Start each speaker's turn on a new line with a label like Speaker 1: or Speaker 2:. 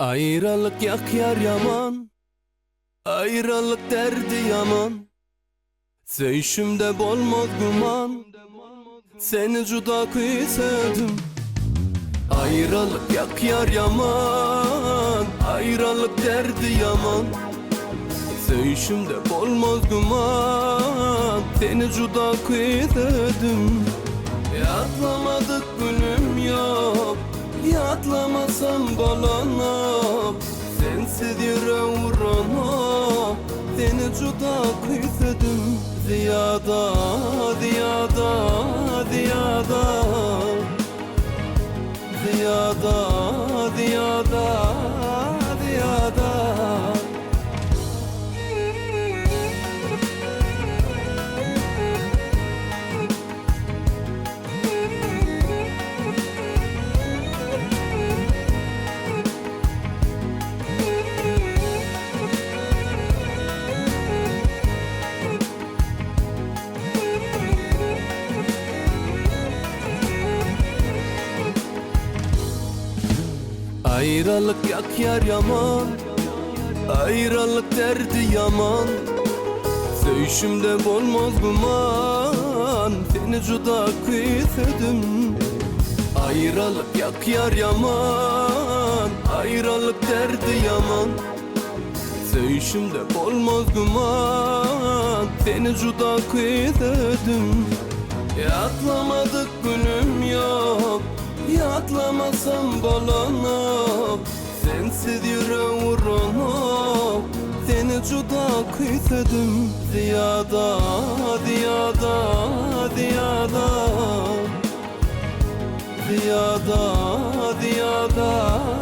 Speaker 1: Aýralyk ýakýar ýaman, Aýralyk derdi ýaman. Söýşümde bolmaz güman, Seni juda küýsedim. Aýralyk ýakýar ýaman, Aýralyk derdi ýaman. Söýşümde bolmaz güman, Seni juda küýsedim. Ýatlamadyk günüm ýok, Ýatlamasam bolanok. Sensiz ýürek uranok, Seni juda küýsedim. Zyýada, zyýada, zyýada. Zyýada, zyýada, zyýada. Aýralyk ýakýar ýaman, Aýralyk derdi ýaman. Söýşümde bolmaz güman, Seni juda küýsedim. Aýralyk ýakýar ýaman, Aýralyk derdi ýaman. Söýşümde bolmaz güman, Seni juda küýsedim. Ýatlamadyk günüm ýok, Ýatlamasam bolanok. Sensiz ýürek uranok, Seni juda küýsedim. Zyýada, zyýada, zyýada. Zyýada, zyýada.